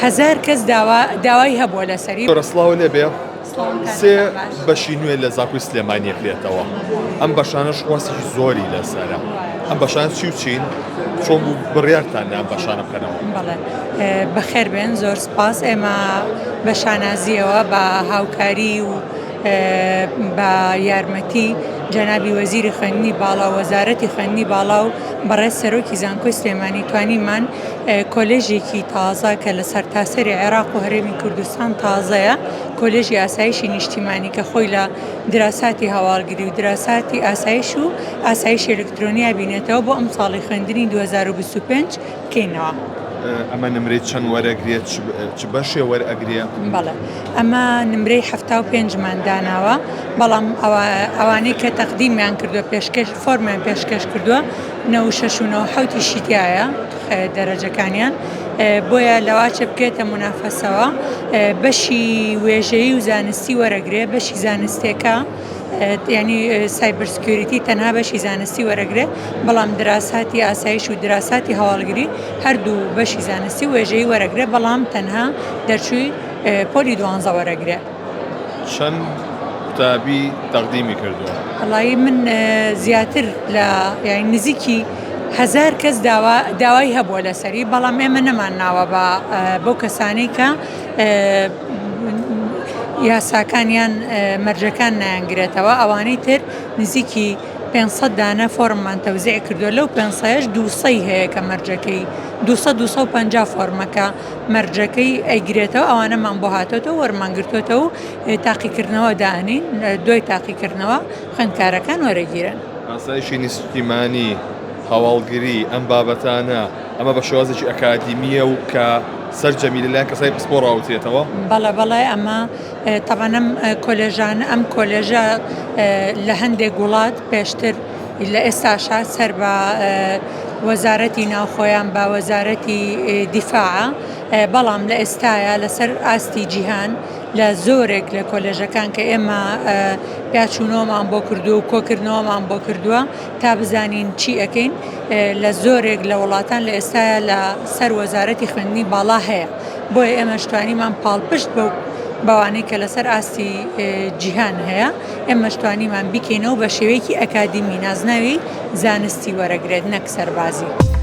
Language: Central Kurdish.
هەزار کەس داوا داوای هەبووە لەسەری. زۆر سڵاو لێبێ سێ بەشی نوێ لە زانکۆی سلێمانی ئەکرێتەوە ئەم بەشانەش خواستێکی زۆری لەسەرە ئەم بەشان چی و چین چۆن بوو بڕیارتان دا ئەم بەشانە بکەنەوە؟ بەڵێ بەخێر بێن زۆر سپاس ئێمە بە شانازیەوە بە هاوکاری و بە یارمەتی جەنابی وەزیری خوێندنی باڵا وەزارەتی خوێندنی باڵا و بەڕێز سەرۆکی زانکۆی سلێمانی توانیمان کۆلێژێکی تازە کە لە سەرتاسەری عێراق و هەرێمی کوردستان تازەیە، کۆلێژی ئاسایشی نیشتیمانی کە خۆی لە دراساتی هەواڵگری و دراساتی ئاسایش و ئاسایشی ئەلکترۆنیا بینێتەوە بۆ ئەمساڵی خوێندنی 2025 بکەینەوە. ئەمە نمرەی چەند وەرەگرێ چ بەشێ وەرئەگرێ؟ بەڵێ ئەمە نمرەی 75 مان داناوە بەڵام ئەوانەی کە تەقدیمیان کردووە پێشکەش فۆرمیان پێشکەش کردووە 96 و 97 یشی تیایە دەرەجەکانیان بۆیە لەواچە بکرێتە مونافەسەوە بەشی وێژەیی و زانستی وەرەگرێ بەشی زانستێکە ینی cyber security تەنها بەشی زانستی وەرەگرێ بەڵام دراساتی ئاسایش و دراساتی هەواڵگری هەردوو بەشی زانستی وێژەی وەرەگرێ بەڵام تەنها دەرچووی پۆلی دوانزە وەرەگرێ. چەند قوتابی تەقدیمی کردووە؟ وەڵایی من زیاتر لە یانی نزیکی هەزار کەس داوا داوای هەبووە لەسەری بەڵام ئێمە نەمان ناوە بە بەو کەسانەی کە یاساکانیان مەرجەکان نایانگرێتەوە ئەوانەی تر نزیکی 500 دانە فۆرممان تەوزیع کردووە لەو 500 200 هەیە کە مەرجەکەی 200 250 فۆرمەکە مەرجەکەی ئەیگرێتەوە ئەوانەمان بۆ هاتۆتەوە وەرمان گرتۆتەوە و تاقیکردنەوە دائەنێین دوای تاقیکردنەوە خوێندکارەکان وەرەگیرن. ئاسایشی نیشتیمانی، هەواڵگری، ئەم بابەتانە، ئەمە بە شێوازێکی ئەکادیمییە و کە سەرجەمی لەلایەن کەسانی پسپۆڕەوە ئەوترێتەوە؟ بەڵێ بەڵێ ئەمە تەبعەن ئەم کۆلێژانە ئەم کۆلێژە لە هەندێک وڵات پێشتر لە ئێستاشا سەر بە وەزارەتی ناوخۆیان بە وەزارەتی دیفاعە بەڵام لە ئێستایا لەسەر ئاستی جیهان لە زۆرێک لە کۆلێژەکان کە ئێمە پیاچوونەوەمان بۆ کردووە و کۆکردنەوەمان بۆ کردووە تا بزانین چی ئەەکەین لە زۆرێک لە وڵاتان لە ئێستایا لە سەر وەزارەتی خوێندنی باڵا هەیە بۆیە ئێمەش توانیمان پاڵپشت بەو بەوانەی کە لەسەر ئاستی جیهان هەیە ئێمەش توانیمان بیکەینەوە بە شێوەیەکی ئەکادیمی نازناوی زانستی وەرەگرێت نەک سەربازی.